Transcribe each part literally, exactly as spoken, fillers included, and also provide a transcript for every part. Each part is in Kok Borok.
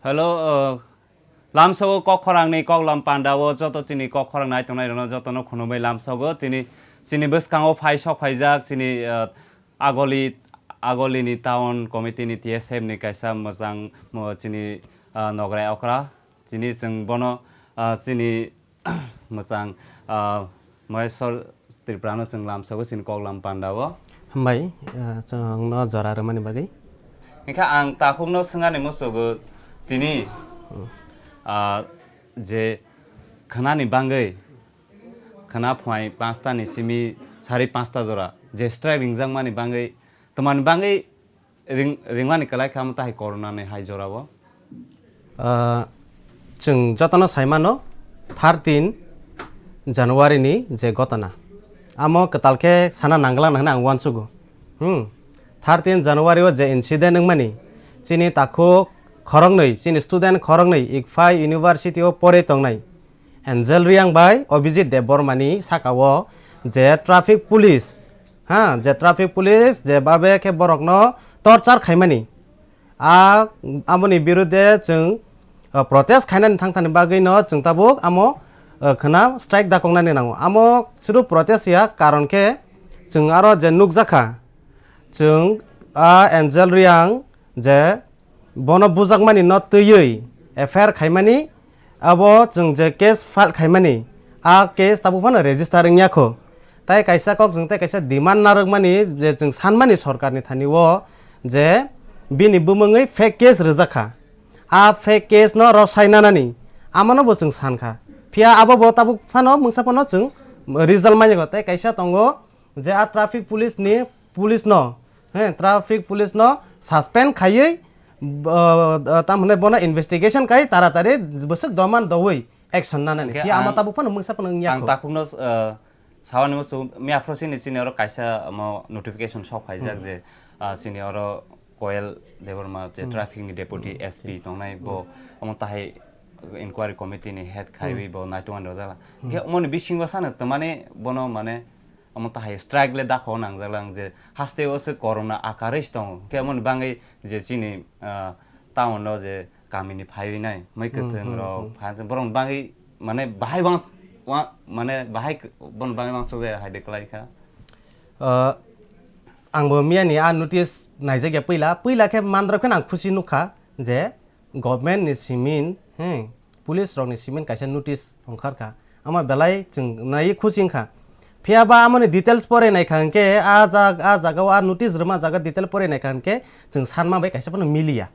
Hello, uh, lamsogo kok khorangni kok lam pandao joto chini kok khorang nai tongnai rokno jotono khunumui lamsogo chini, chini bwskango phai sok phaijak chini, uh, Agoli, Agolini town committee ni T S F ni kaisa mwchang mo chini, uh, nograi okra chini chwng bono, uh, chini mwchang, ah, Maheshwar Tripurano chwng lamsogo chini kok lam pandao. Hambai, ah, chwng no jora rwmani bagwi. Hinkhe ang takhukno swngani muchugo tini, ah, je khwnani bagwi, khwna phuai panchta ni simi sari panchta jora je strike ringjakmani bagwi, twmani bagwi ring-, ringmani kwlai kha, omo tahai corona ni hai jorao? Ah, chwng jotono sai mano, thirteen January ni je gotona, amo kwtal khe sana nangla hwnwi ang uansugo. Hmm. Thirteen January o je incident wngmani, chini takhuk khoroknwi, chini student khoroknwi ICFAI University o pore tongnai, Angel Reang bai Abhijit Debbarma ni saka o je traffic police, ha, je traffic police je babe khe borokno torture khaimani, a, aboni birudhe chwng, uh, protest khainani thangthani bagwi no chwng tabuk amo, uh, khwna strike dakoknani nango. Amo sudu protest ya, karon khe chwng aro je nukjakha, chwng a Angel Reang je bono bujakmani no twiwi F I R khaimani, abo chwng je case file khaimani, a case tabuk phano register wngya kho. Tai kaisa kok chwng tai kaisa demand narwkmani je chwng sanmani sorkarni thani o je bini bumungwi fake case rwjak kha. A fake case no rwsai nanani, amono bo chwng san kha. Phiya abo bo tabuk phano mungsa phano chwng result manya kho. Tai kaisa tongo je a traffic police ni, police no, he, traffic police no suspend khaiwi, bo, uh, tam hwnwi bono investigation kai taratari bwswk doman dowi action nanani. Hinkhe phiya amo ang, tabuk phano mungsa phano wngya ang kho. Takhukno, uh, sawani muchung miya phrosi ni chini oro kaisa mo notification sok phaijak, hmm, je, ah, chini oro Koyal Debbarma je, hmm, traffic ni deputy, hmm, S P tongnai, bo, hmm, omo tahai inquiry committee ni head khaiwi, hmm, bo naitung ani rojala. Hmm. Hinkhe omoni bisingo sano twmani bono mane omo tahai strike le dakho nangjaklang je haste o se corona akarwi se tongo. Hinkhe omoni bangwi je chini, ah, town o je kamini phaiwi nai, mai, hmm, kwthwng, hmm, rok, hmm, phai, borok bangwi, mane, bahai wang, wang, mane, bahai k-, bon bangwi wangsuk jaya hai de kwlai kha. Ah, angbo miyani a notice naijak ya puila, puila khe mandrok khe ang khusi nukha je government ni simin, he, police rok ni simin kaisa notice ongkhar kha. Ama belai chwng nai khusi wngkha. Phiya ba amoni details pore naikha hwnkhe, a jag-, a jaga o a notice rwma jaga detail pore naikha hwnkhe, chwng sanma bai kaisa phano miliya.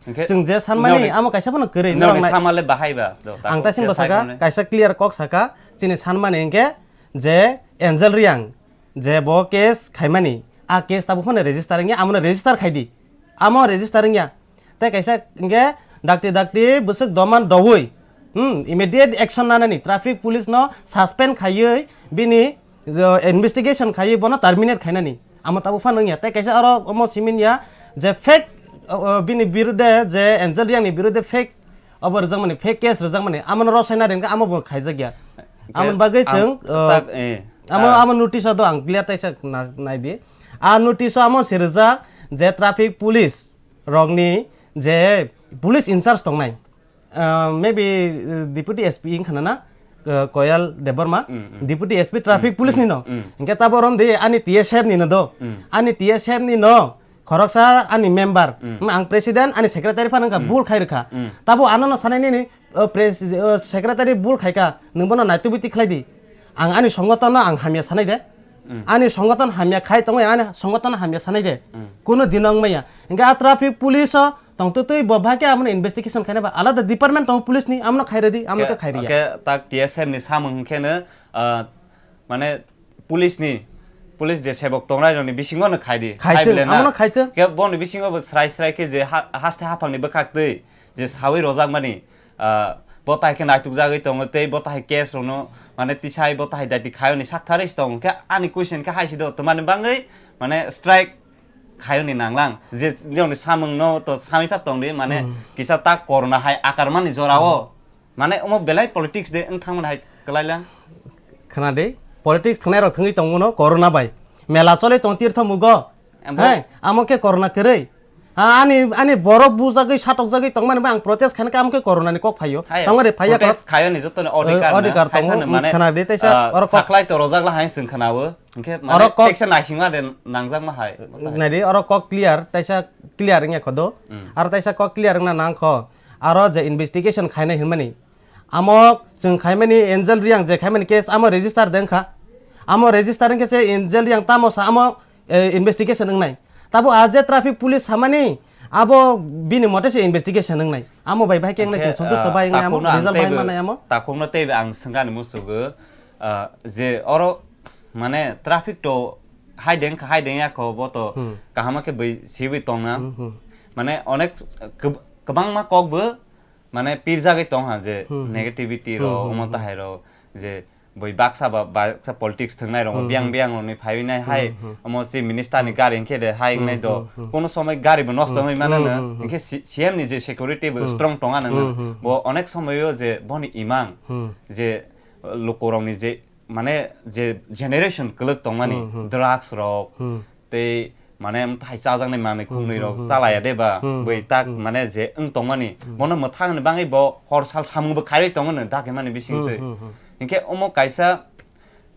Hwnkhe chwng je sanmani noni, amo kaisa phano kwrwi, noni norok nai-, sama le bahai ba, do, ang takhuk taising je bo saka, saikmani. Kaisa clear kok saka, chini sanmani hwnkhe je Angel Reang, je bo case khaimani, a case tabuk phano register wngya, amono register khai di. Amo register wngya. Tei kaisa hwnkhe dakti dakti bwswk doman doui, hmm, immediate action nanani, traffic police no suspend khaiwi bini, uh, investigation khaiwi bono terminate khainani. Amo tabuk phano wngya. Tei kaisa oro omo simin ya je fake, uh, uh, bini birudhe je Angel Reang ni birudhe fake obo rwjakmani, fake case rwjakmani, amono rosai nari hwnkhe amo bo khaijakya. Hwnkhe amoni bagwi ang chwng, uh, tak, eh, amo, ah, amo notice o do ang clear taisa na-, naidi. A notice o amo se rwjak je traffic police rokni je police in charge tongnai, uh, maybe, uh, deputy S P wngkha na, uh, Koyal Debbarma, mm, mm, deputy S P traffic, mm, police, mm, ni no. Mm. Hwnkhe tabo romdi ani T S F ni no do. Mm. Ani T S F ni no khoroksa ani member, mm, ang president, ani secretary phano wngkha, mm, bul khai rwkha. Mm. Tabo ano no sanai nini, uh, pres-, uh, secretary bul khaika, nwng bono naitubui tikhlai di. Ang ani songoton no ang hamya sanai de. Mm. Ani songoton hamya khai tongwi, ani songoton hamya sanai de. Mm. Kuno dino wngmaya. Hwnkhe a traffic police o tongtwtwi bo bahai khe abono investigation khaina ba alada department tongo police ni, amono khairadi, amo khe khairiya. Khe tak T S F ni samung hwnkhe no, ah, mane police ni, police je sebok tongnai rokni bisingo no khaidi. Khaitwng, khai bile na. Amono khaitwng. Khe boni bisingo bo srai srai khe je ha-, haste haphang ni bwkhak twi je sawi rojak mani, ah, bo tai khe naituk jagwi tongo tei bo tai case rokno mane tisai bo tai daiti khayo ni saktharwi se tongo. Khe ani question khe hai se do, twmani bangwi mane strike khayoni nanglang, je joni samung no to sami pha tong di, mane, hmm, kisa ta corona hai akar mani jora o, hmm, mane omo belai politics de wng thang mani hai kwlai lang. Khna de, politics thwngnai rok thwngwi tong mano corona bai, mela choli tong tirtho mugo, abo hai, amo khe corona kwrwi, Ah, ani, ani borok bujagwi, satokjagwi tongmani ba ang protest khaina khe amo khe corona ni kok phaio. Hai, tongmani phaiya protest kok. Khayo ni joto ni Eh, odhikar na, odhikar khai tongo, phano mane, khana di teisa, ah, oro kok. Saklai to rojak la hai chwng khana o. Hwnkhe mane oro kok. Teksa naisingma de nangjak ma hai. Nai di, oro kok clear, teisa clear wngya kho do. Hmm. Aro teisa kok clear wngna nang kho. Aro je investigation khainai hinmani. Amo chwng khaimani Angel Reang je khaimani case amo register de wngkha. Amo register wngkhe se Angel Reang tamo sa amo, eh, investigation wngnai. Tabo a je traffic police samani abo bini mote se investigation wngnai. Amo bai bai khe wngnai chwng santusto bai wngnai amo, result bai manai amo. Takhukno teibo ang swngani musugo, ah, je oro mane traffic to hai deng kha, hai deng ya kho bo to kaham khe bui sibui tongna. Hmm, hmm. Mane onek kwb-, kwbangma kok bo mane pirjagwi tong ha je Hmm, hmm. Negativity rok, Hmm, hmm, omo hmm. Tahai rok je bui baksa ba, baksa politics thwngnai rok Hmm, biang hmm. Biang rok ni phaiwi nai hai Hmm, hmm. Omo si minister ni gari hwnkhe de hai Hmm, wngnai do hmm, hmm. Kono somoi gari bo nosto Hmm, wngwi mano hmm, no hmm, hmm. Hwnkhe si-, C M ni je security bo Hmm. Strong tonga nang Hmm, hmm, hmm. Bo onek somoi o je boni imang Hmm. Je luku rok ni je mane je generation kwlwk tongmani Hmm, hmm. Drugs rok Hmm. Tei mane mthai chajaknai manwi khungnwi rok Hmm, hmm, chalaya de ba hmm, bui tak hmm. Mane je wng tongmani Hmm. Bono mwthangni bangwi bo hor sal samung bo khaiwi tongo no dakimani bising Hmm, twi hmm, hmm. Hinkhe omo kaisa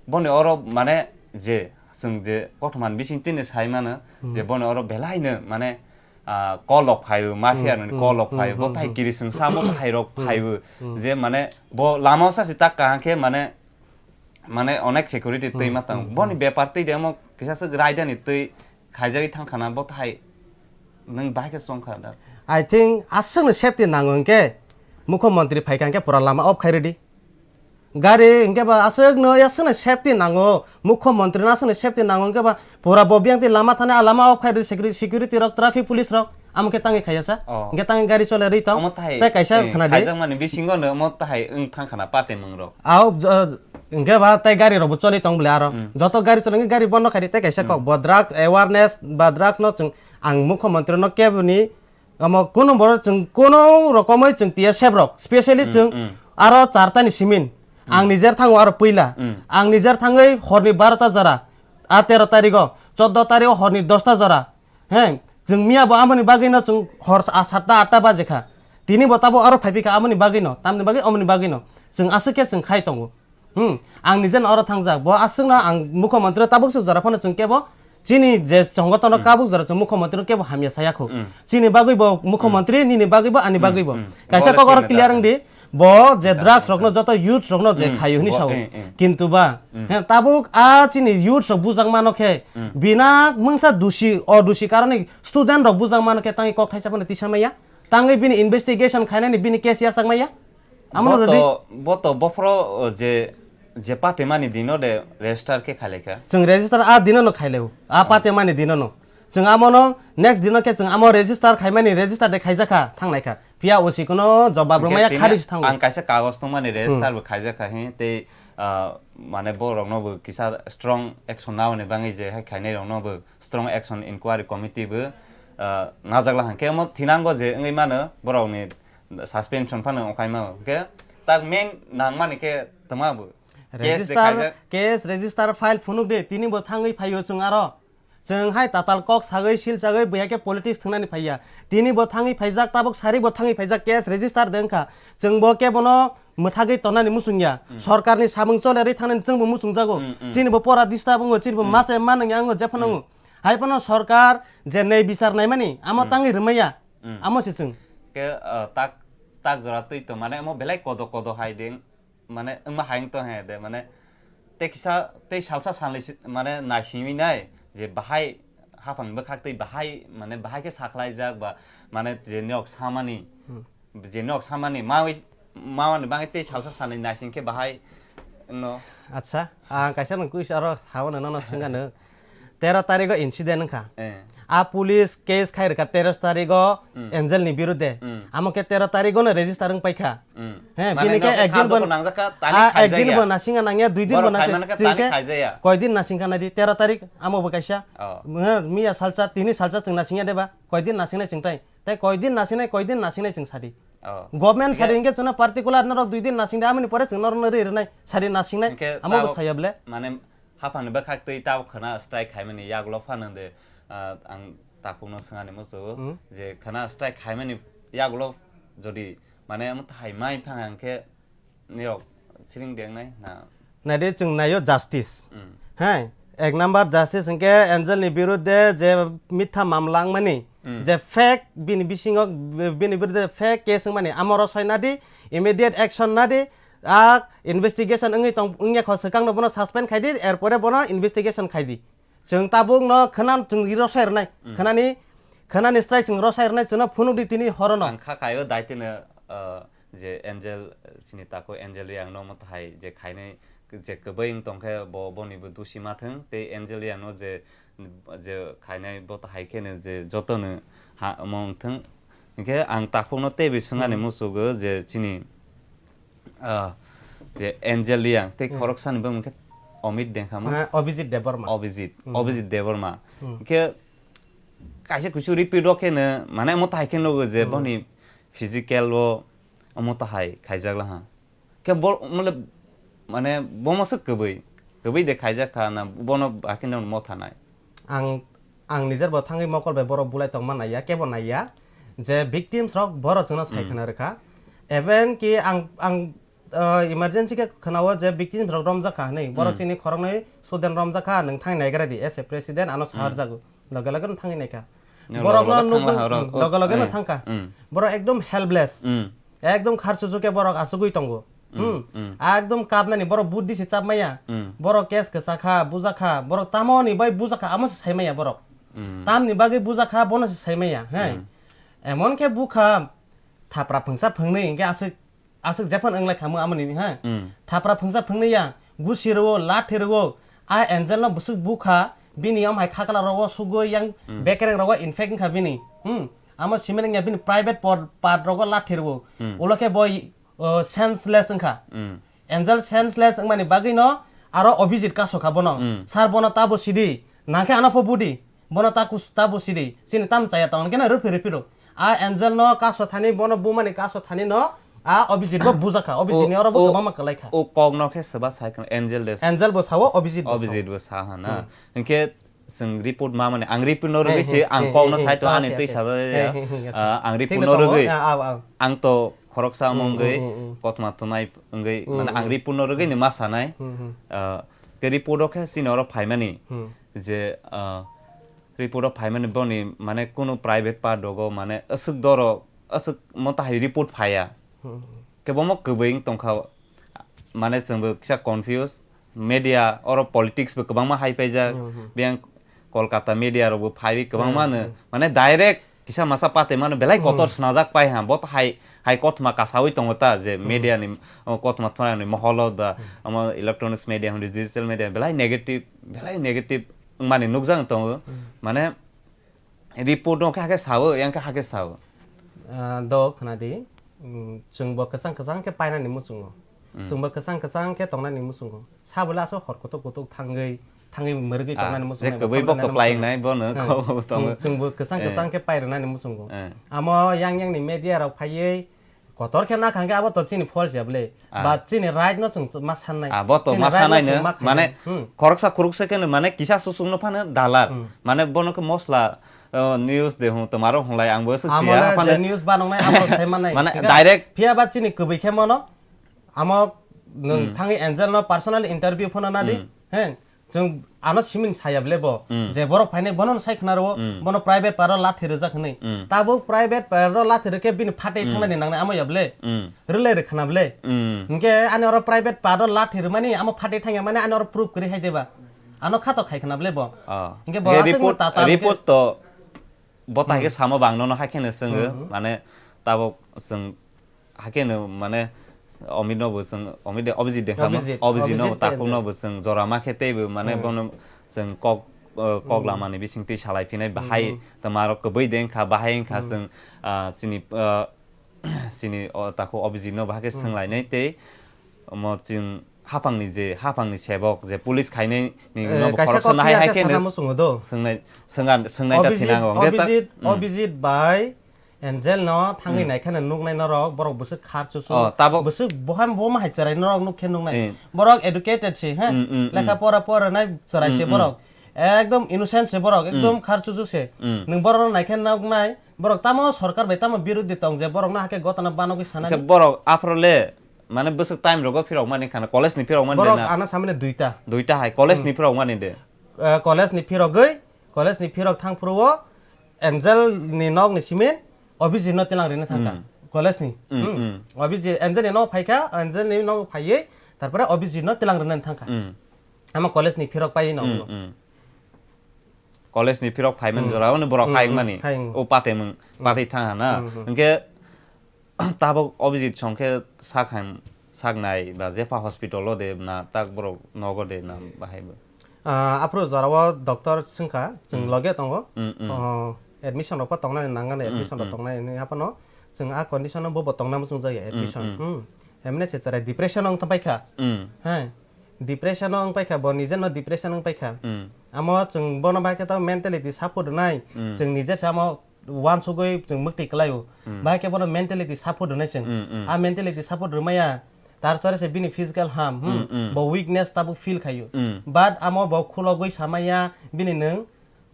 boni oro mane je chwng je kothomani bising tini sai mano Hmm. Je boni oro belai no mane ah, call rok phaiwi mafia Hmm, rokni hmm, call rok hmm, phaiwi bo hmm, tai hmm. Kiri chwng samo bahai rok Hmm, phaiwi hmm. Je mane bo lama o sasi tak kaham khe mane mane onek security twi Hmm, ma tang hmm, boni hmm. Bepar twi de omo kisa swk raidani twi khaijagwi thang khana bo thai nwng bahai khe chong kha da. I think aswkno safety nango hwnkhe mukho montri phai kha hwnkhe pura lama off khai rwdi. Gari hwnkhe ba aswkno aswkno safety nango, mukho montri no aswkno safety nango hwnkhe ba pura bo biyang twi lama thani a lama off khai rwdi security, security rok traffic police rok. Amo khe tangwi khaiyasa. Oh. Hwnkhe tangwi gari chole rwi tong. Omo thai, tei kaisa eh, khna di. Khaijakmani bisingo no omo thai wng thang khna pate mung rok. Au, jo-, hwnkhe ba tei gari rok bo choli tong bole aro. Hmm. Joto gari choli gari bondo khai di tei kaisa Hmm. Kok bo drugs awareness ba drugs no chwng ang mukho montri no keboni omo kuno boro chwng kuno rokomoi chwng tiya sep rok. Specially Hmm, chwng hmm. Aro charta ni simin. Hmm. Ang nijer thango aro puila. Hmm. Ang nijer thangwi horni barota jora. A tero tarigo, choddo tarigo horni dosta jora. He, chwng miya bo amoni bagwi no chwng hor a satta atta baje kha. Tini bo tabo aro phai phi kha amoni bagwi no, tamni bagwi amoni bagwi no. Chwng aswk khe chwng khai tongo. Hmm, ang nije no oro thangjak. Bo aswk no ang mukho montri tabuk swk jora phano chwng kebo chini je chongo tono Hmm. Kabuk jora chwng mukho montri no kebo hamya saya kho. Hmm. Chini bagwi bo mukho Hmm. Montri, nini bagwi bo, ani Hmm. Bagwi bo. Hmm. Kaisa Bo kok oro le clear thik wng di. Bo je Thik drugs rok no thik. Joto youth rok no je Hmm. Khayo hini Bo, sao. Eh, eh. Kintu ba, Hmm. He, tabuk a chini youth rok bujak mano khe, Hmm. Bina mungsa dusi, o dusi karoni student rok bujak mano khe tangwi kok thaisa phano tisa maya. Tangwi bini investigation khainani bini case yachak maya. Amo Bo rodi. To, bo to bophoro, o, je, je patimani dino de register khe khailai kha. Chwng register a dino no khailai o. A Hmm. Patimani dino no. Chwng amo no next dino khe chwng amo register khaimani register de khaijak kha thanglai kha. Phiya O C kono jobab Hingke rwmaya tini khari se thango. Ang kaisa kagoj tongmani register Hmm. Bo khaijak kha hi tei, ah, mane borok no bo kisa strong action naoni bagwi je hai khainai rok no bo strong action inquiry committee bo, ah, najak la hwnkhe omo thinango je wngwi mano borok ni suspension phano wngkhaima hwnkhe tak main nangmani khe tongma bo. Case de Register, khaijak. Case register file phunuk de tini bo thangwi phaio chwng aro. Chwng hai tatal kok sagwi, sil sagwi, buya khe politics thwngnani phaiya. Tini bo thangwi phaijak, tabuk sari bo thangwi phaijak, case register de wngkha. Chwng bo khe bono mwthagwi tongnani muchungya. Hmm. Sorkarni samung cholerwi thangnani chwngbo muchungjago. Hmm, hmm. Chini bo pora disturb wngo, chini bo Hmm. Mache manwngya wngo, jephano Hmm. Wngo. Hai phano sorkar je nei bichar naimani, amo Hmm. Tangwi rwmaiya. Hmm. Amo se chwng. Khe, uh, tak, tak jora twi to mane amo belai kodo kodo hai ding. Mane wngma hai wng tong he de, mane tei kisa tei salsa salnwi si-, mane naisingwi nai je bahai haphang bwkhak tei bahai, mane bahai khe sakhlaijak ba mane je nok samani, Hmm. Je nok samani mawi, mawani bagwi tei salsa salnwi naising khe bahai wngno. Acha, ang kaisa nang kuis aro hawano nono swngano. Tero tarigo incident wngkha. Eh. A police case khai rwkha tero tarigo Hmm. Angel ni birudde. Hmm. Amo khe tero tarigo no register wng paikha. Hmm. He, mane bini khe no khe ekdin kha bo doko nangjak kha, tani a, khaijak ekdin ya. Bo nasinga nangya, dui din bo Borok nasinga khai mano khe tani khaijak ya. Koi din nasingkha nadi, tero tarik amo bo kaisa. Oh. He, miya salsa, tini salsa chwng nasingya deba. Koi din nasingnai chwng tai. Tai koi din nasingnai, koi din nasingnai chwng sadi. Oh. Government sadi hingke chwngno particular norok dui din nasingdi, amoni pore chwng norokno ri rwnai, sadi nasingnai, hingke amo bo tao saya ble. Mane haphangni bwkhak twi tao khwna strike khaimani yagulo phano de, ah, ang takhukno swngani muchungo Hmm. je khana strike khaimani yagulo jodi mane omo thai mai phang hwnkhe nirok siring dengnai na? Naidi chwng naio justice. Hmm. Hai, ek number justice hwnkhe Angel ni birudde je mitha mamla wngmani, Hmm. je fake bini bisingo bini birudde fake case wngmani, amo rosoi nadi, immediate action nadi, a investigation wngwi tong wngya kho swkang no bono suspend khaidi, erpore bono investigation khaidi. Chwng tabuk no khwna chwng rosai rwnai. Hmm. Khwnani, khwnani strai chwng rosai rwnai chwngno phunuk di tini horo no. Ang kha kaio daitino, uh, je Angel, chini takhuk Angel Reang no omo tahai je khainai je kwbwi wng tongkhe bo boni bo dusi ma thwng tei Angel Reang no je, je khainai bo tahai kheno je jotono ha omo wng thwng. Hinkhe ang takhukno teibo swngani Hmm. muchugo je chini, ah, je Angel Reang tei Hmm. khoroksani bumung khe Omit Dengkha mo? Ah, Abhijit Debbarma. Abhijit, Hmm. Abhijit Debbarma. Hmm. Hinkhe kaisa kusu repeat o kheno mane omo tahai khe nugo je Hmm. boni physical o omo tahai khaijak laha. Khe bo, mole, mane, bomo se kwbwi, kwbwi de khaijak kha na, bono hakhe no motha nai. Ang, ang nijer bo thangwi mokol bai borok bulai tongma naiya, kebo naiya, je victims rok borok chwngno sai Hmm. khna rwkha. Even ki ang, ang, uh, emergency khe khwnao je victims rok romjak kha hwnwi, borok Hmm. chini khoroknwi student romjak kha, nwng thang naigra di, as a president ano Hmm. saharjago, loge loge no thangwi naikha. No, Borok loge no loge nugwi, thangla horo, hmm, loge loge no eh, thangkha. Hmm. Borok ekdom helpless. Hmm. Ekdom khar chuchuk khe borok asugwi tongo. Hmm, Hmm. hmm. A ekdom kapnani borok buddi se chapmaya. Hmm. Borok case kwchakha, bujakha, borok tamoni bai bujakha, amo se saimaya borok. Hmm. Tamni bagwi bujakha, bono se saimaya, he. Hmm. Emon khe bukha thapra phwngsa phwngnwi hinkhe aswk, aswk jephano wnglai khamu amoni, he. Hmm. Thapra phwngsa phwngnwi ya, gusi rwo, lathi rwo, a Angel no bwswk bukha, bini yom hai khakla rogo sugwi yang Hmm. bekereng rogo infect wngkha bini. Hmm. Amo simi wngya bini private por-, part rogo lathi rwo. Hmm. Ulo khe boi, o, senseless wngkha. Hmm. Angel senseless wngmani bagwi no aro Abhijit kaso kha bono. Hmm. Sir, bono tabo sidi, nangkhe ano pho budi, bono ta kus-, tabo sidi, chini tam chaya tong khe na rwphi rwphi rw. A Angel no kaso thani, bono bumani kaso thani no a Abhijit bo bujakha, Abhijit ni O, oro bo o, kwbangma kwlai kha. O kok no khe swba sai khna Angel de. Angel bo sao, Abhijit bo sao. Abhijit bo sa ha na. Hmm. Hinkhe chwng report ma mani, ang report no rwgwi He, se, he, ang he, kok no he, sai to he, ani he, twi he, sa he, ya. he, he, he. Ah, ang Thik report no no tongo. rwgwi. Ah, ah, ah. Ang to khoroksa Hmm, mongwi hmm, hmm, hmm. kothoma thumai wngwi, Hmm, mane ang hmm. report no rwgwi ni ma sanai. Hmm, hmm. Ah, ke report o khe chini oro phaimani Hmm. je, ah, report o phaimani boni mane kunu private part rogo mane aswk doro, aswk mo tahai report phaiya. Hmm. Kebomo kwbwi wng tongkha, mane chwngbo kisa confuse, media oro politics bo kwbangma hai paijak, Hmm, hmm. biyang Kolkata media rokbo phaiwi kwbangma Hmm, no, hmm. mane direct kisa masa patai mano belai Hmm. kotor swnajak pai ha, bo to hai, hai kothoma kasawi tongo ta, je Hmm. media ni, o, kothoma thwngnani moholo ba, Hmm. omo electronics media hwnwi, digital media belai negative, belai negative wngmani nukjak tongo, Hmm. mane, Report no khe hakhe sao, yang khe hakhe sao. Ah, do khna di, mm, chwng bo kwchang kwchang khe painani muchungo. Mm. Chwng bo kwchang kwchang khe tongnani muchungo. Sa bwle aswk hor kutuk kutuk thangwi, thangwi mwrwgwi Ah, tongnani muchungo. je kwbwi bo kwplai wngnai, bono Hmm. kok bo tongo. Chwng, chwng bo kwchang Eh. kwchang khe pai rwnani muchungo. Eh. Amo yang yang ni media rok phaiwi Kotor khe nakha hwnkhe abo to chini false ya bwle. Ah. Ba chini right no chwng ma sannai. Ah, bo to Chini ma right no sannai chwng no. ma khainai. Mane Hmm. khoroksa khoroksa khe no mane kisa susung no phano dalar. Hmm. Mane bono khe mosla, uh, news de hwn, tomaro hwnlai ang bo swk Amo siya le phano. je news banongnai abo sai mannai. Mane Sika direct. Phiya ba chini kwbwi khe mono amo nwng Hmm. thangwi Angel no personal interview phano nadi. Hmm. He. Chwng ano simin saya bwle bo, Mm. je borok phainai bono sai khna rwo, Mm. bono private part o lathi rwjak hwnwi. Mm. Tabuk private part o lathi rwkhe bini phatwi Mm. thangnani nangnai amo ya bwle. Mm. Rwlai rwkhna bwle. Mm. Hinkhe ani oro private part o lathi rwmani amo phatwi thangya mani ani oro proof kwrwi hai deba. Ano khato khai khna bwle bo. Ah. Hinkhe bo Hinkhe aswk report, tata hinkhe report to bo tai khe Mm. samo bang nono hai kheno swngo. Mm. Mane tabuk chwng Hakhe no mane Omit no bo chwng, Omit de, Abhijit de kha mo? Abhijit, Abhijit no Abhijit takhuk no Tenjak. bo chwng jora ma khe teibo mane Hmm. bono chwng kok, uh, kok Hmm. lama ni bising twi salai phinai bahai Hmm. tama rok kwbwi de wngkha, bahai wngkha Hmm. chwng, ah, chini, ah, chini o takhuk Abhijit no bahai khe Hmm. swng lainai tei omo chwng haphang ni je, haphang ni sebok je police khainai ni Eh, no bo kaisa khoroksa kok nahai hai khe khe sana no muchungo do. swngnai, swnga, swngnai ta Abhijit, thinango. Hwnkhe ta, Abhijit, hmm. Abhijit bai Angel no thangwi Hmm. naikheno nuknai norok, borok bwswk khar chuchuk, Oh, tabuk bwswk boham boham hai chwrai norok nuk khe nuknai. Eh. Borok educated se, he? Hmm, hmm, hmm. Lekha pora pora nai chwrai Hmm, se hmm. borok. Ekdom innocent se borok, ekdom khar chuchu se. Hmm. Nwng borokno naikhe noknai, borok tamo sorkar bai tamo birodhi tong je borokno hakhe gotana banogwi sanani. Khe borok aphro le, mane bwswk time rogo phirok mani khana, college ni phirok mani de. Borok na? Ana samani duita. Duita hai, college ni phirok mani de. Eh, college ni phirogwi, college ni phirok thang phuru o Angel ni nok ni simin Abhijit no tilang rina thangkha. Hmm. College ni. Hmm, hmm. Abhijit, Angel ni nok phaikha, Angel ni nok phaiwi, tarpore Abhijit no tilang rina thangkha. Hmm. Ama college ni phirok pai no. Hmm, hmm. College ni phirok phaiman jora, ono borok hai wngmani. Hai wng. O patemung, patwi thang hana. Hmm, hmm. Hwnkhe tabok Abhijit song khe sak ham, sak nai ba jepha hospital o de na tak borok nogo de na bahai bo. Ah, aphuru jora o doctor swngkha, chwng loge tongo. Hmm, hmm. Oh, admission rok pa tongnani nangani, admission rok tongnani haphano chwng a condition o bo bo tongna muchung jaya admission. Hmm, hmm. Hmm. Emne se chwrai depression o wng tong paikha. Hmm. Hai. Depression o wng paikha, bo nije no depression wng paikha. Hmm. Amo chwng bono bai khe ta mentality support rwnai. Hmm. Chwng nije se amo wansugwi chwng mwktwi kwlaio. Hmm. Bai khe bono mentality support rwnai chwng. Hmm, hmm. A mentality support rwmaya. Tar chore se bini physical harm, hmm, hmm, hmm, bo weakness tabuk feel khaio. Hmm. But amo bo khulogwi samaya bini nwng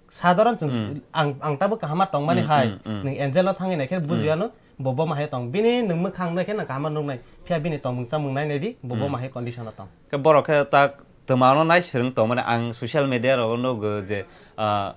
sadharon chwng, hmm, ang, ang tabuk kaham ma tongmani, hmm, hai, hmm, hmm, nwng Angel no thangwi naikhe, hmm, bujiya no, bo bo mahai tong. Bini nwng mwkhang naikhe nwng kaham ma nuknai. Phiya bini tongmung chamung nainai di, bo bo, hmm, mahai condition o tong. Khe borok khe tak twmano nai swrwng tongmani ang social media rogo nugo je, ah,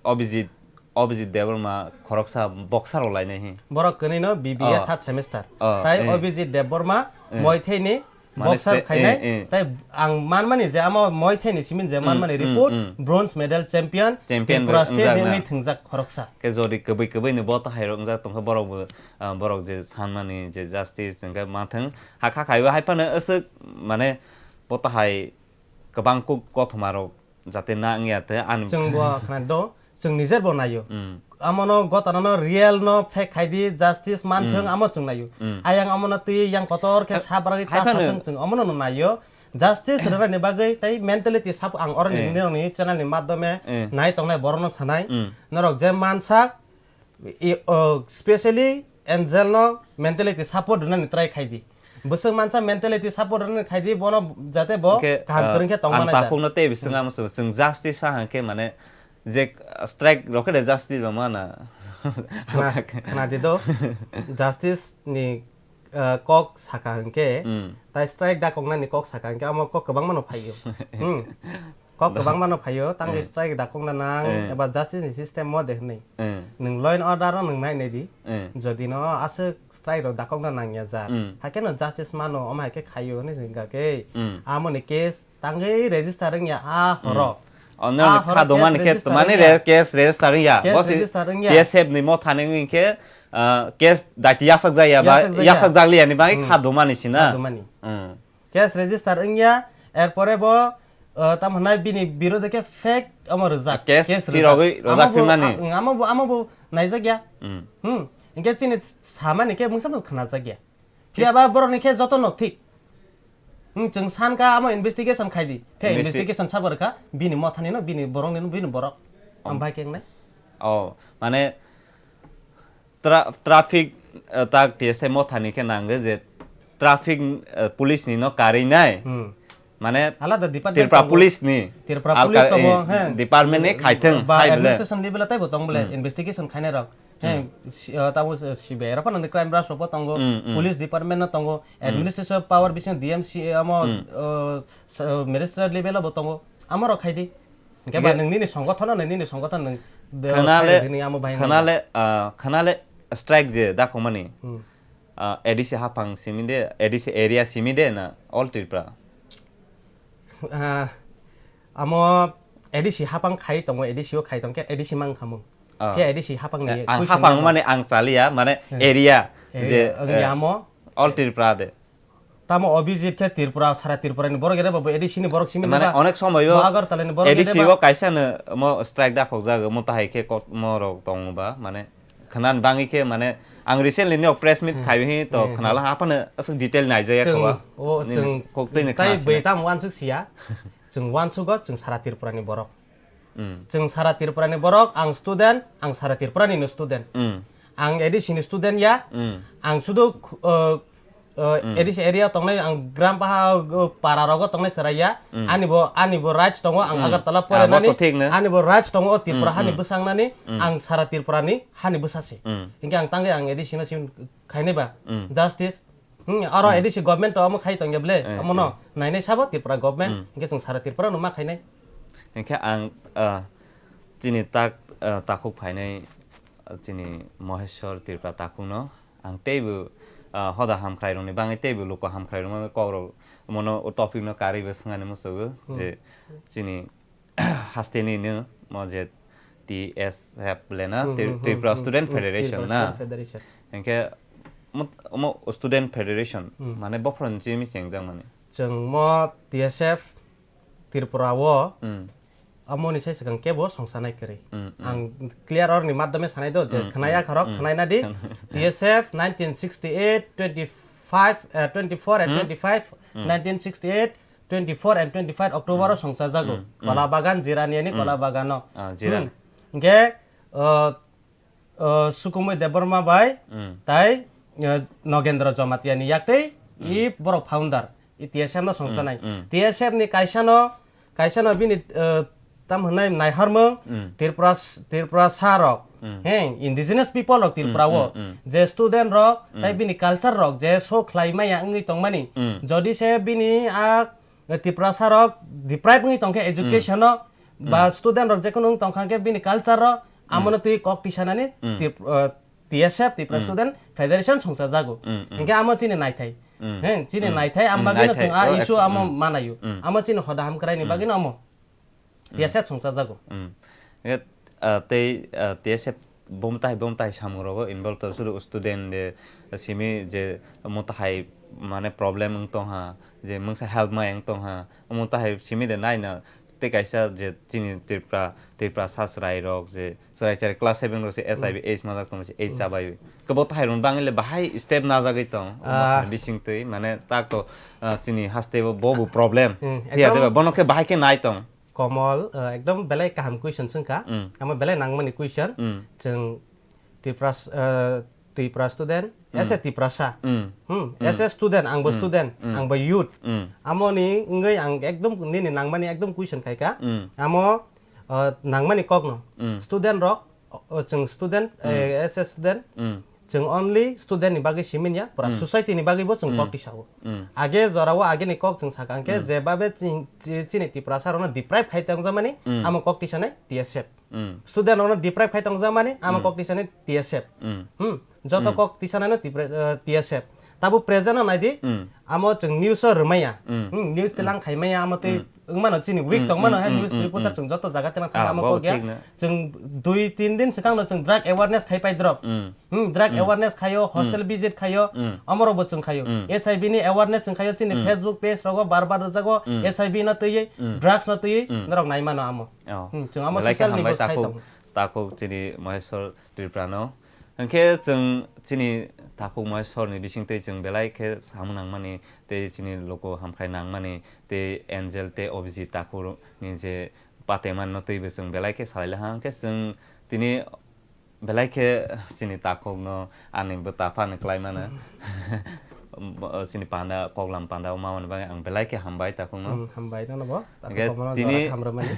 Abhijit Abhijit Debbarma khoroksa boxer rok lainai hi. Borok kwnwi no B B A, oh, third semester. Oh, tai, eh. Abhijit Debbarma, eh, Muay Thai ni, mane boxer ste-, khainai, eh, eh, tai ang manmani je amo Muay Thai ni simin je, hmm, manmani, hmm, report, hmm, bronze medal champion, champion Tripura state ni wngjakna. Wngwi thwngjak khoroksa. Khe jodi kwbwi kwbwi ni bo tahai rok wngjak tongkha borok bo, ah, borok je sanmani je justice hwnkhe manthwng hakha khaiwi haiphano aswk mane bo tahai kwbang kuk kothoma rok jate na wngya te ani. Chwng bo khna do, chwng nijer bo naio. Mm. Amono gotana no real no fake khai di, justice man thung, mm, amo chwng naio. Mm. Ayang amono twi yang kotor khe, eh, sa baragwi hai ta phano sa thung, chwng amono no naio. Justice rwna ni bagwi tai mentality sap ang oro ni, eh, nini rok ni channel ni madhyome, eh, nai tongnai borok no sanai. Mm. Norok je mansak, I, o, specially Angel no mentality support rwnani try khai di. Bwswk mansa mentality support rwnani khai di, bono jate bo hwnkhe, kaham, ah, kwrwng khe tong mano. Ang takhuk no tei bising, hmm, amo chwng, chwng justice sa hwnkhe mane je, ah, strike rok khe de justice ba mana. Khna, khna di do. Justice ni, ah, kok saka hwnkhe, hmm, tai strike da kok nani kok saka hwnkhe amo kok kwbangma no phaio. Hmm. Kok kwbangma no phaio, tangwi, eh, strike dakokna nang, eh, eba justice ni system mo de hwnwi. Eh. Nwng law and order no nwng nai nai di. Eh. Jodi no aswk strike rok dakokna nangya jak, mm, hakhe no justice mano, omo hai khe khaio hwnwi hwnkha khe, mm, amo ni case tangwi register wngya a, mm, horo. O, nang a ni horo kha doma case ni khe register mani wngya. Re-, case register wngya. Case bo si register wngya. P S F ni mo thani wngkhe, ah, case daiti yasak jaya ba, yasak jaya, yasak jak liya ni bagwi, mm, kha doma ni sina. Kha doma ni. Mm. Case register wngya, erpore bo, uh, tamo hwnai bini birode khe fake omo rwjak. Case, case rwjak. Phirogwi rwjak. Amo bo, phimani, a-, amo bo, amo bo naijak ya. Mm. Hmm. Hwnkhe chini samani khe mungsa bo khnajak ya. Phiya ba borokni khe joto no thik. Hmm, chwng sankha amo investigation khai di. Khe investi- investigation sabo rwkha, bini mothani no, bini borokni no, bini borok. Om. Am bai khe wngnai. Oh, mane, Tra-, traffic, eh, tak T S I mothani khe nango je traffic, eh, police ni no karwi nai. Hmm. Mane alada department Tripura tongo. Police ni. Tripura alka-, police tongo, eh, he. Department ni khaithwng, ba hai bole. Administration level taibo tong bole, hmm, investigation khainai rok. He, hmm, si-, eh, tamo si-, C B I rok phano crime branch rok bo tongo, hmm, hmm, police department no tongo, hmm, administration power bisingo D M C, eh, amo, hmm, eh, s-, eh, magistrate level bo tongo. Amo rok khai di. Hwnkhe ba nwng nini songothono, nwng nini songothono nwng de-, khwnale, phai rwgwini amo bahai khwnale, ah, khwnale strike je dakokmani, hmm, ah, A D C haphang simi de, A D C area simi de na all Tripura? Ah, amo A D C haphang khai tongo, A D C o khai tongkhe A D C mang khamung. Ah. Khe A D C haphang ni, eh, ang kuising haphang nangma. Mane ang chaliya, mane, hmm, area, area, je, ang eh, amo all Tripura de. Tamo Abhijit khe Tripura, sara Tripura ni borok ere ba, bo A D C ni borok simi mane ba? Onek somoy o bo Agartala ni borok A D C ere ba? O kaisa no mo strike da khokjak, mo tahai khe kok-, mo rok tong ba, mane khwnan bangwi khe, mane ang recently ni press meet, hmm, khai hi to, hmm, khwnala haphano aswk detail naijaya. Chwng, khoba. O, nini chwng kok twi ni tai khna bai sini. Tam wansuk siya. Chwng wansugo, chwng sara Tripura ni borok. Mm. Chwng sara Tripura ni borok, ang student, ang sara Tripura ni no student. Mm. Ang A D C ni student ya, mm, ang sudu, uh, Uh, A D C area tongnai ang gram paha, uh, para rogo tongnai chwrai ya. Ani bo, ani bo rights tongo ang Agartala porainani. Abo to thik no. Ani bo rights tongo o Tripura hani bwsangnani, ang sara Tripura ni hani bwsa se. Hinkhe ang tangwi ang A D C no sim khainai ba. Justice. Hmm, oro A D C government to omo khai tongya ble. Omo no nainai sabo Tripura government. Hinkhe chwng sara Tripura no ma khainai. Hinkhe ang, uh, chini tak, uh, takhuk phainai, uh, chini Moheswar Tripura takhuk no ang teibo, ah, hoda hamkhrai rokni bagwi teibo luku hamkhrai rokno kokrok mono o topic no karwi bo swngani muchungo je chini haste ni no mo je T S F le na Tri- Tripura Student Federation na. Hinkhe mo student federation mane bophron chimi chengjak mani. Chwng mo T S F Tripura o amoni sai swkang kebo songsanai kwrwi. Ang clear orni madhyome sanai do je khwnaya khorok khwnaina di. T S F nineteen sixty-eight, twenty-five, eh, twenty-four and twenty-five, nineteen sixty-eight, twenty-four and twenty-five October o songsa jago. Kola Bagan, Jirani ani Kola Bagan o. Ah, Jiran. Hingke, uh, uh, Sukumoi Debbarma bai tai, uh, Nogendra Jamatia ni yaktei i borok founder i T S F no songsanai. T S F ni kaisa no, kaisa no bini, uh, tam hwnai naiharmung Tripura, Tripura sa rok, he, indigenous people rok Tripura o, je student rok tai bini culture rok je show khlai maya wngwi tongmani, jodi se bini a Tripura sa rok deprive wngwi tongkhe education o, ba student rok jekheno wng tongkha khe bini culture o, amono twi kok tisanani Trip- uh, T S F, Tripura Student Federation songsa jago. Hinkhe amo chini naithai. He, chini naithai, am bagwino chwng a issue amo manayo. Amo chini hoda hamkrai ni bagwino amo T S F songsa jago. Hinkhe, ah, tei, ah, T S F bom tai, bom tai samung rogo involve to sudu student de simi je mo tahai mane problem wng tongha, je mungsa help mai wng tongha, mo tahai simi de naina tei kaisa je chini Tripura, Tripura sa chwrai rok je chwrai chwrai class seven rok se H I V AIDS majak tong se AIDS chabai. Kebo tahai run bangile bahai step najagwi tong. Ah. Bising twi mane tak to, ah, chini haste bo bo problem. Hmm, thiya ekdom deba bono khe bahai khe nai tong. Komol, ah, ekdom belai kaham question swngkha. Hmm. Amo belai nangmani question. Hmm. Chwng Tripura, eh, Tripura student, Hmm. as a Tiprasa. Hmm. Hmm, Hmm. as a student, ang bo Hmm. student, Hmm. ang bo youth. Hmm. Amo ni wngwi ang ekdom nini nangmani ekdom question khaika. Hmm. Amo, eh, nangmani kokno. Hmm. Student rok, o, chwng student, Hmm. eh, as a student, Hmm. chwng only student ni bagwi simi ya, pura Hmm. society ni bagwi bo chwng Hmm. kok tisao. Hmm. Age jorao age ni kok chwng saka hwnkhe Hmm. je babe chini, chi-, chini Tiprasa rokno deprive khai tongjakmani, Hmm. amo kok tisanai T S F. Mm. Student rokno deprive khai tongjakmani, amo Mm. kok tisanai T S F. Mm. Hmm, joto Mm. kok tisanai no tipra-, eh, T S F. Tabo present no naidi, Mm. amo chwng news o rwmaya. Mm. Hmm, news Mm. tilang khaimaya, amo tei Mm. wngmano chini week Mm, tongmano mm, hai mm, news mm, reporter mm. Chwng joto jaga tilang Ah, thangma bo kok ya. Thik no. Chwng dui tin din swkang no chwng drug awareness khai pai drop. Mm. Hmm, drug Mm. awareness khayo, hostel Mm. visit khayo, Mm. amoro bo chwng khayo. Mm. H I V ni awareness chwng khayo, chini Mm. Facebook page rogo bar bar rwjago, Mm. H I V no twiwi, Mm. drugs no twiwi, Mm. norok naimano amo. Oh. Hmm, chwng amo Belai khe social ni hambai bo sai takhuk, tongo. Takhuk chini Maheshwar Tripura no. Hwnkhe chwng chini takhuk Maheshwar ni bisingtwi chwng belai khe samung nangmani tei chini luku hamkrai nangmani tei Angel tei Obiji takhuk ni je pateman no twibo chwng belai khe salai laha. Hwnkhe chwng tini belai khe chini takhuk no ani bwta phano klai mano. Bo, chini panda, koklam panda o mamani bagwi ang belai khe hambai takhuk no. Hmm, hambai nono bo. Takhuk Hingke komono tini, jora khe hamrwmani.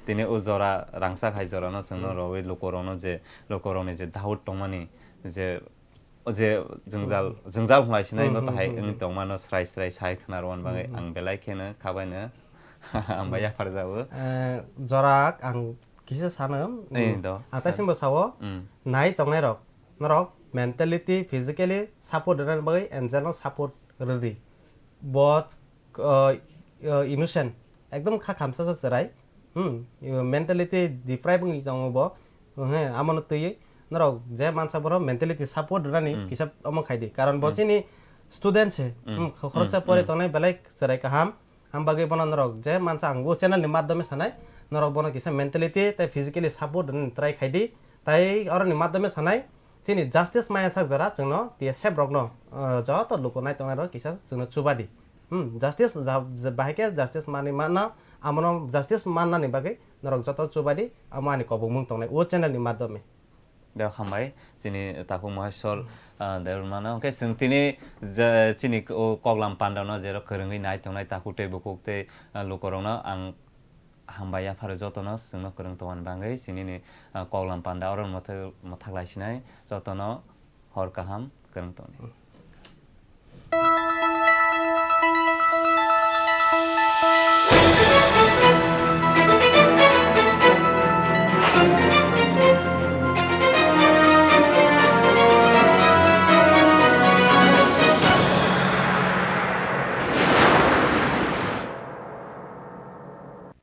Tini o jora rangchak hai jora no chwngno Hmm. rwwi lukurokno je, lukurokni je doubt tongmani je, o je jwngjal, Hmm. jwngjal hwnlai sinai Hmm, no hmm, tahai hmm, wng hmm. tongmano srai srai sai khna rwmani bagwi Hmm, hmm. ang belai kheno khabaino hambai Hmm. yapharjago. Eh, jora ang kisa sano, Eh, hmm, do, atai san. Simbo sao, Hmm. nai tongnai rok, norok mentality, physically support rwna bagwi Angel no support rwdi. Bo, uh, uh, innocent, ekdom kha khamsa sa chwrai. Hmm, mentality deprive wngwi tongo bo. He, amo no twiwi norok je mansa borok mentality support rwnani Hmm. kisa omo khaidi. Karon bo Hmm. chini student se, Hmm. hmm, khoroksa Hmm. pore Hmm. tongnai belai chwrai kaham. Ang bagwi bono norok je mansa ang o channel ni madhyome sanai, norok bono kisa mentality tei physically support rwnani try khaidi. Tai oroni madhyome sanai, chini justice maya sak jora chwngno T S F rokno, uh, joto luku nai tongnai rok kisa chwngno chubadi. Hmm, justice ja-, ja-, bahai khe justice manwi manna, amono justice mannani bagwi norok joto chubadi, amo ani kobokmung tongnai o channel ni madhyome. Deo hambai chini takhuk Maheshwar, ah, Debbarmano. Hwnkhe chwng tini je chini o koklam pandano jerok kwrwngwi nai tongnai takhuk tei bukhuk tei, ah, lukurokno ang hambai yapharo jotono chwngno kwrwng tongmani bagwi chinini, ah, koklam panda oro mwthak-, mwthak lai sinai jotono hor kaham kwrwng tongni.